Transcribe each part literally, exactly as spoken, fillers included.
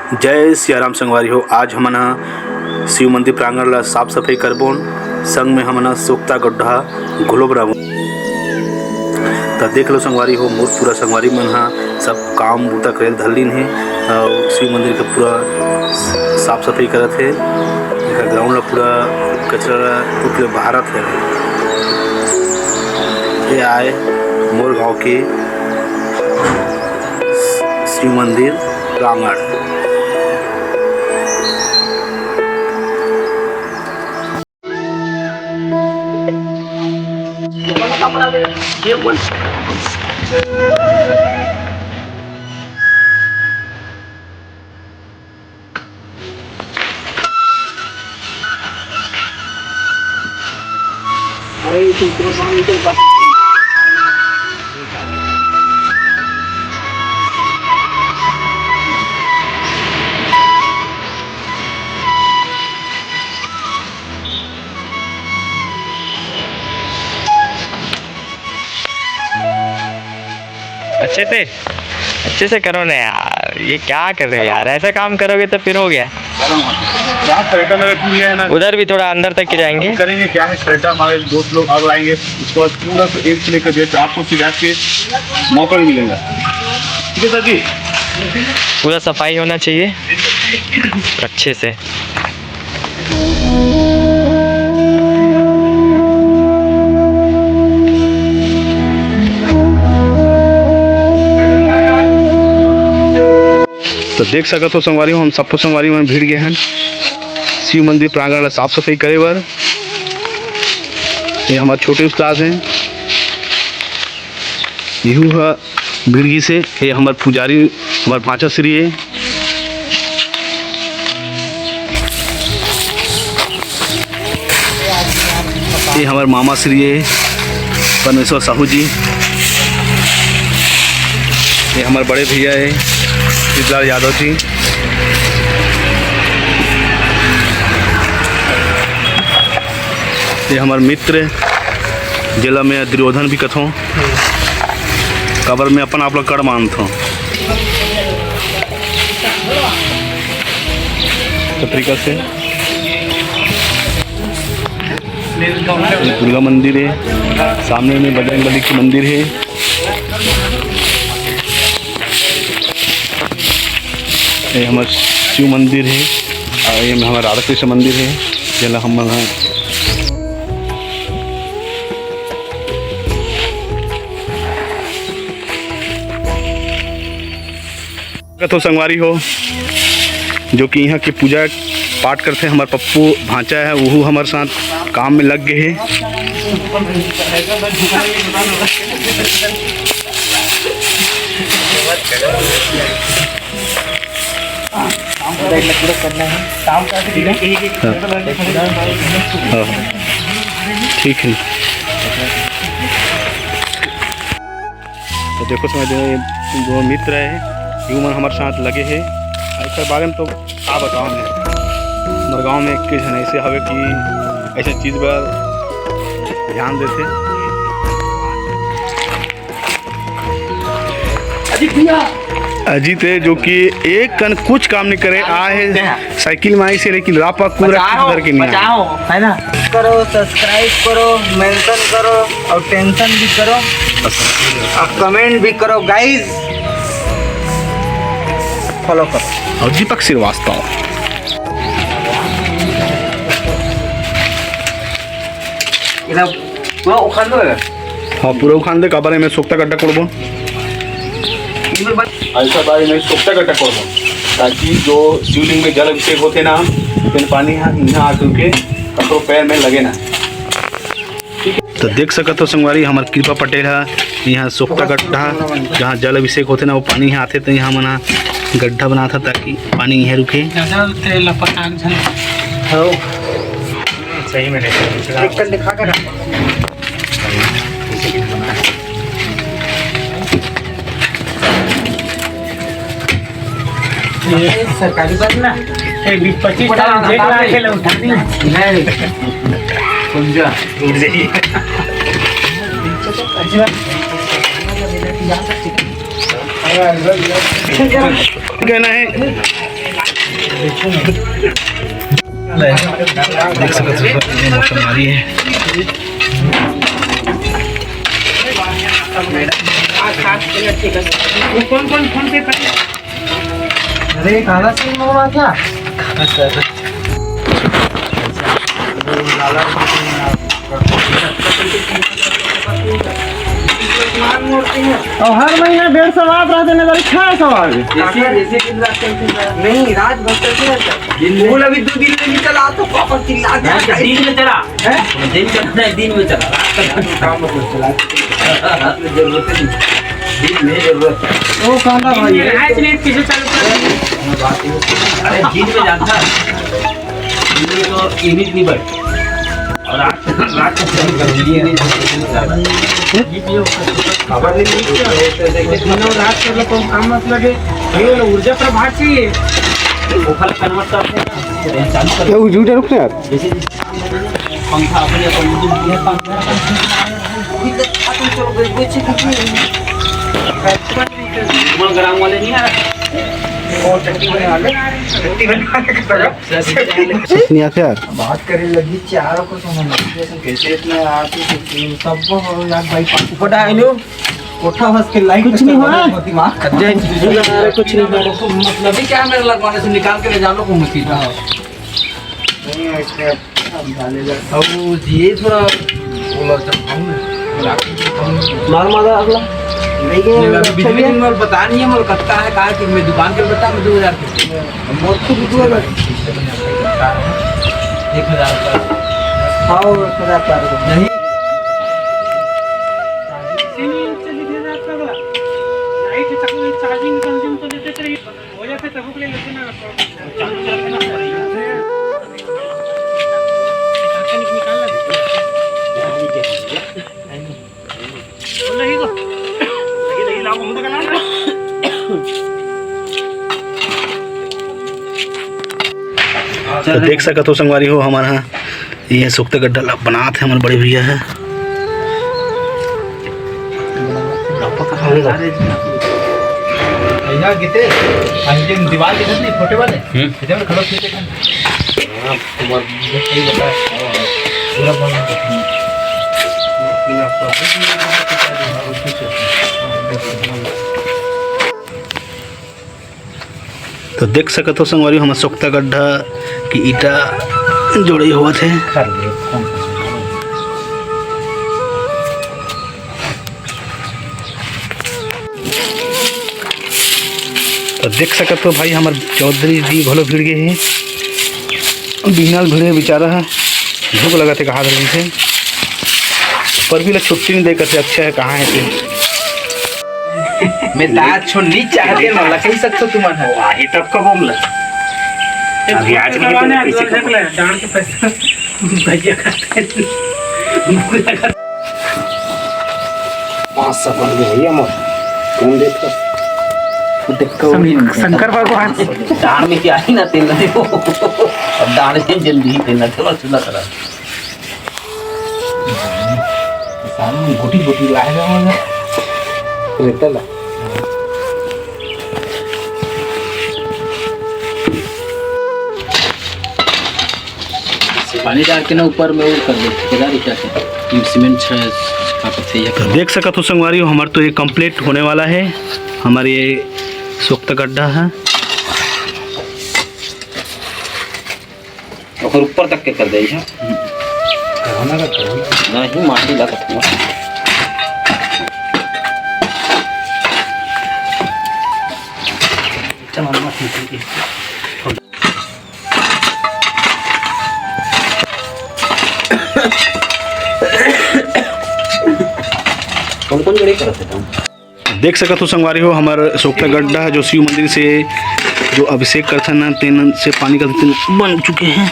जय सिया राम संगवारी हो, आज हमन ह शिव मंदिर प्रांगण ला साफ सफाई करबोन, संग में हमन ह सोख्ता गड्ढा घलो बनाबोन। त देख लो संगवारी हो, मोर पूरा संगवारी मन ह सब काम बूता करे धर लीन हे। अउ शिव मंदिर के पूरा साफ सफाई करत हे। एकर ग्राउंड ला पूरा कचरा ला उठ ले बहारत हे। ये आय मोर गांव के शिव मंदिर प्रांगण। अच्छे से, अच्छे से करो ना यार, ये क्या कर रहे हो यार? ऐसा काम करोगे तो फिर हो गया। यहाँ खरेटा मेरे पूरी है ना। उधर भी थोड़ा अंदर तक के जाएंगे। करेंगे क्या है, खरेटा हमारे दोस्त लोग आग लाएंगे, उसके बाद पूरा से एक से लेकर जो है चार सौ से जाके मौका भी मिलेगा। ठीक है सर जी। पूरा सफाई होना चाहिए अच्छे से। तो देख सकत हो संगवारी हो, हम सबको संगवारी मन भिड़ गए हैं शिव मंदिर प्रांगण ला साफ सफाई करे बर। ये हमारे छोटे उस्ताद हैं, यहू ह भिड़ गिस हे। ये हमर पुजारी, हमर भांचा श्री हे। ये हमर मामा श्री हे परमेश्वर साहू जी। ये हमर बड़े भैया हे शिवलाल यादव जी। ये हमर मित्र, जेला मैं दुर्योधन भी कथों, काबर मैं अपन आप ला कड़ मानथों। पत्रिका से दुर्गा मंदिर हे, सामने में बजरंग बली के मंदिर हे। ये हमर शिव मंदिर हे, अउ ये हमर राधा कृष्ण मंदिर हे, जेला हमन ह कथो संगवारी हो, जो कि यहाँ के पूजा पाठ करथे। हमर पप्पू भांचा हे, वहू हमर साथ काम में लग गए हे। पूरा करना है। काम का ठीक है? हाँ। हाँ। ठीक है। तो देखो समझ में, ये दो मित्र हे, यू मन हमर साथ लगे हे। एकर बारे में तो का बताओ मैं, हमर गांव में एक झन ऐसे हवे कि ऐसे चीज बर ध्यान देथे। अजीत भैया। अजीत हे, जो कि एक कन कुछ काम नहीं करे, आए हे साइकिल में आइस हे, लेकिन रापा पूरा बचाओ, कुछ करके नहीं आए। बचाओ, है ना? करो, subscribe करो, mention करो और tension भी करो और comment भी करो guys, follow करो। और दीपक श्रीवास्तव। इधर पूरा उखाड़ दो यार। हाँ, पूरा उखाड़ दे, काबर एमे सोख्ता गड्ढा कोड़बो। ऐसा बार एमे सोख्ता गड्ढा कोड़बो, ताकि जो शिवलिंग में जल अभिषेक होथे ना, तेन पानी यहाँ, यहाँ आके रुके, ककरो पैर में लगे ना। तो देख सकत हो संगवारी, हमर कृपा पटेल ह यहाँ सोख्ता गड्ढा, जहाँ जल अभिषेक होथे ना, वो पानी यहाँ आथे, तो यहाँ मना गड्ढा बनात ह, ताकि पानी यहाँ रुके। ज्यादा तेल ला पकान झन। हो। सही में नहीं। एक कन दिखा कर। ये सरकारी बस ना, ये बीस पच्चीस साल जेल ला के उठा दी। नहीं, समझा, उठ जाइए। कहना है, देख सकत हो, ये मोटर मारी है। वो कौन कौन फोन पे कर? अरे, काला सिम होगा क्या? अउ हर महीना डेढ़ सौ आत रहिथे, नहीं तो छह सौ आ गे। जैसे, जैसे दिन रात चलते हैं। नहीं, रात भर चलते रहता है। दिन में। वो अभी दो दिन में नहीं चला तो पापा चिल्ला दे। हाँ, तो दिन में चला। हैं? दिन चला, नहीं, दिन में चला। रात का काम मतलब चला। रात में जरूरत नहीं। दिन में जरूरत है। वो कांदा भाई। रात में कैसे चालू कर? अरे, दिन में जाता है। दिन में तो यूनिट नहीं बढ़। और रात, रात को फोन कर दिए। खबर नहीं मिलती है। दिनों रात के लोग को काम मत लगे। ये वाला ऊर्जा प्रभार चाहिए। वो फल कन्वर्ट करते हैं ना, चालू कर। ये उजू रुक ना यार। जैसे पंखा अपने अपन उजू दिया, पंखा। ग्राम वाले नहीं आ रहे। और चटनी बने वाले, चटनी बने वाले की तरह। नहीं आते यार। बात करे लगी चारों को समझ नहीं। कैसे इतना आते थे, सब को यार भाई, पास ऊपर डाल लो। कोठा बस के लाइट कुछ नहीं हुआ। दिमाग खा जाए। अरे कुछ नहीं हुआ। मतलब, अभी क्या मेरे लगवाने से निकाल के ले जानो को मुसीबत। नहीं, इसने अब ये थोड़ा बोला था, हम मार मारा अगला। नहीं, अभी बिजली दिन में बता नहीं है, मोर कत्ता है, कहा कि मैं दुकान के बता, मैं दो हज़ार के। मोर खुद दो हज़ार। एक हज़ार का। हाँ, एक हज़ार का। नहीं। लाइट चार्जिंग कंज्यूम तो लेते रहिए। हो जाते तब ले लेते ना। तो देख सकत हो संगवारी हो, हमर हा ये सुख्ता गड्ढा ला बनात हे हमर बड़े भैया ह। भैया गिते, अंतिम दीवार के नहीं, फोटे वाले। हम्म। इधर खड़ा थे। हाँ, तुम्हारा सही बताया। पूरा बंद कर। तो देख सकत हो संगवारी, हमर सोख्ता गड्ढा के ईटा जोड़ई होवत हे। तो देख सकत हो भाई, हमर चौधरी जी घलो भिड़ गे हे। बिहनल भिड़े बेचारा ह, भूख लगत हे कहा धर से। पर भी ला छुट्टी नहीं दे करते, अच्छा है कहाँ है तू? मैं दांत छोड़ नहीं चाहते ना, ला कही सकते हो तुम है। आही तब कब हम ला? अभी आज नहीं तो देख ले, डांड के पैसा भैया खाते हैं। पाँच सौ बन गए भैया मोर। कौन देखता? देखो। शंकर भगवान। दान में क्या ही ना तेल ना देखो। अब दान में जल्दी ही तेल ना, चलो चूल्हा करा। सामने गोटी गोटी लाएगा वाला। रेता ला। पानी डाल के ना ऊपर में वो कर दे, ठेकेदार ईटा के, ये सीमेंट छड़ का पत्थर ये कर। देख सकत हो संगवारी हो, हमार तो ये कंप्लीट होने वाला है, हमारे ये सोख्ता गड्ढा है। ओकर ऊपर तक के कर दे है। नहीं, माटी ला तक। चलो, कौन कौन जोड़े करत हे तुम? देख सकत हो संगवारी हो, हमर सोख्ता गड्ढा जो शिव मंदिर से जो अभिषेक करथन ना, तेन से पानी का तेन बन चुके हैं।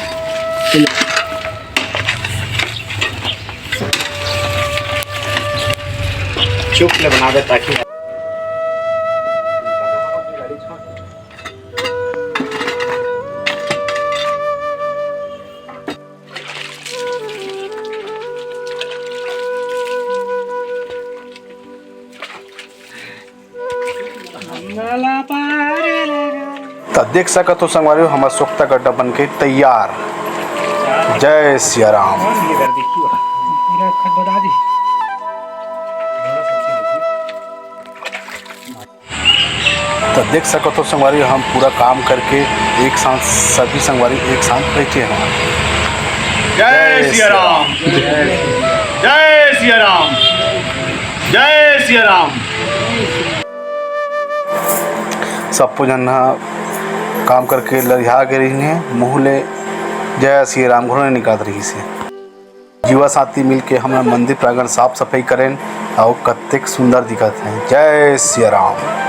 चुप ले बना दे ताकि त देख सकत हो संगवारी हो, हमर सोख्ता गड्ढा बन के तैयार। जय सिया राम। तो देख सकत हो संगवारी, हम पूरा काम करके एक साथ, सभी संगवारी एक साथ बैठे हैं। जय सिया राम। जय सिया राम। जय सिया राम। सबो झन ह काम करके लरिहा गे रहिन हे, मुँह ले जय सिया राम घलो नइ निकलत रहिस हे। युवा साथी मिलके हमन मंदिर प्रांगण साफ सफाई करेन अउ कतेक सुंदर दिखत हे। जय सिया राम।